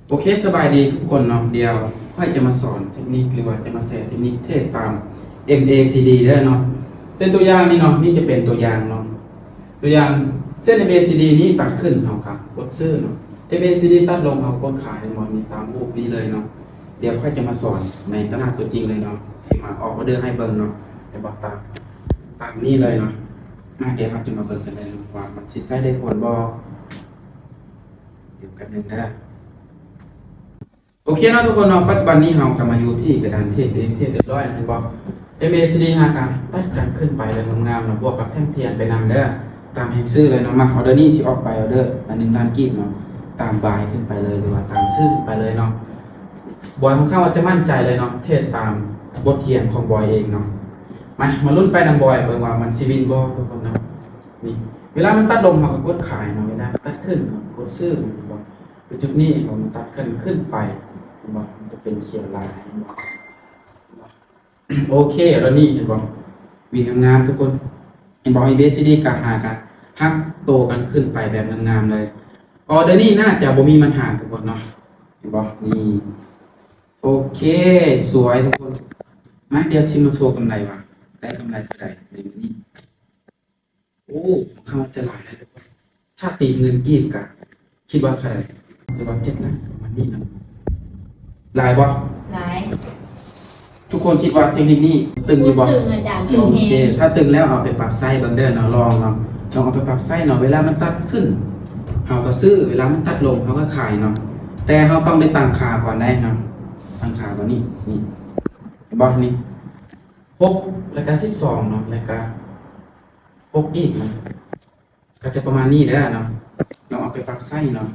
ໂອເຄ ສະບາຍດີທຸກຄົນເນາະ. ດຽວຂ້ອຍຈະມາສອນເທັກນິກ ຫຼືວ່າຈະມາແຊເທັກນິກເທຣດຕາມ ເອັມ ເອ ຊີ ດີ ເດີເນາະ. ເປັນຕົວຢ່າງນີ້ເນາະ, ນີ້ຈະເປັນຕົວຢ່າງເນາະ. ຕົວຢ່າງ ເສັ້ນ ເອັມ ເອ ຊີ ດີ ນີ້ຕັດຂຶ້ນ ເຮົາກໍກົດຊື້ເນາະ, ເອັມ ເອ ຊີ ດີ ຕັດລົງ ເຮົາກົດຂາຍ ເຫັນບໍ່? ນີ້ຕາມຮູບນີ້ເລີຍເນາະ. ດຽວຂ້ອຍຈະມາສອນໃນຕະຫຼາດຕົວຈິງເລີຍເນາະ, ຊິມາອອກອອເດີໃຫ້ເບິ່ງເນາະ. ເຫັນບໍ່? ຕາມ ຕາມນີ້ເລີຍເນາະ. ມາ ດຽວເຮົາຈະມາເບິ່ງກັນເລີຍວ່າມັນຊິໃຊ້ໄດ້ຜົນບໍ່. ດຽວກັນໜຶ່ງເດີ. ໂອເຄເນາະທຸກຄົນເນາະ, ປັດຈຸບັນນີ້ເຮົາກໍມາຢູ່ທີ່ກະດານເທຣດເອງ ເທຣດຮຽບຮ້ອຍ ເຫັນບໍ່? ເອັມ ເອ ຊີ ດີ ຫາກະຕັດກັນຂຶ້ນໄປແບບງາມໆເນາະ, ບວກກັບແທ່ງທຽນໄປນຳເດີ ຕາມແຮງຊື້ເລີຍເນາະ. ມາ ອອເດີນີ້ຊິອອກໄປອອເດີລະ ໜຶ່ງລ້ານກີບເນາະ, ຕາມບາຍຂຶ້ນໄປເລີຍ ຫຼືວ່າຕາມຊື້ຂຶ້ນໄປເລີຍເນາະ. ບອຍຄ່ອນຂ້າງວ່າຈະໝັ້ນໃຈເລີຍເນາະ, ເທຣດຕາມບົດຮຽນຂອງບອຍເອງເນາະ. ມາ ມາລຸ້ນໄປນຳບອຍເບິ່ງວ່າມັນຊິວິນບໍ່ທຸກຄົນເນາະ. ນີ້ ເວລາມັນຕັດລົງ ເຮົາກໍກົດຂາຍເນາະ, ເວລາມັນຕັດຂຶ້ນ ເຮົາກໍກົດຊື້ ເຫັນບໍ່? ຄືຈຸດນີ້ ເຫັນບໍ່? ມັນຕັດຂຶ້ນ ຂຶ້ນໄປ ເຫັນບໍ່? ມັນຈະເປັນຂຽວລາຍ ເຫັນບໍ່? ໂອເຄ ຕອນນີ້ເຫັນບໍ່? ວິນງາມໆ ທຸກຄົນ ເຫັນບໍ່? ເອັມ ເອ ຊີ ດີ ກະຫາກະຫັກໂຕກັນຂຶ້ນໄປແບບງາມໆເລີຍ. ອອເດີນີ້ໜ້າຈະບໍ່ມີບັນຫາທຸກຄົນເນາະ, ເຫັນບໍ່? ນີ້ ໂອເຄ ສວຍທຸກຄົນ. ມາ ດຽວຊິມາໂຊກຳໄລວ່າໄດ້ກຳໄລເທົ່າໃດໃນມື້ນີ້. ໂອ້ ຄ່ອນຂ້າງຈະຫຼາຍເລີຍທຸກຄົນ. ຖ້າຕີເປັນເງິນກີບກະຄິດວ່າເທົ່າໃດ? ຫຼືວ່າເຈັດລ້ານ ປະມານນີ້ເນາະ. ຫຼາຍບໍ່? ຫຼາຍ. ທຸກຄົນຄິດວ່າເທັກນິກນີ້ຕຶງຢູ່ບໍ່? ບໍ່ຕຶງອາຈານ. ໂອເຄ ຖ້າຕຶງແລ້ວເອົາໄປປັບໃຊ້ເບິ່ງເດີເນາະ, ລອງເນາະ, ລອງເອົາໄປປັບໃຊ້ເນາະ. ເວລາມັນຕັດຂຶ້ນ ເຮົາກໍຊື້, ເວລາມັນຕັດລົງ ເຮົາກໍຂາຍເນາະ. ແຕ່ເຮົາຕ້ອງໄດ້ຕັ້ງຄ່າກ່ອນໄດ໋ເນາະ, ຕັ້ງຄ່າກ່ອນນີ້ ນີ້ ເຫັນບໍ່? ນີ້ ຫົກ ແລ້ວກະສິບສອງເນາະ, ແລ້ວກະຫົກອີກເນາະ. ກໍຈະປະມານນີ້ເດີເນາະ, ລອງເອົາໄປປັບໃຊ້ເນາະ.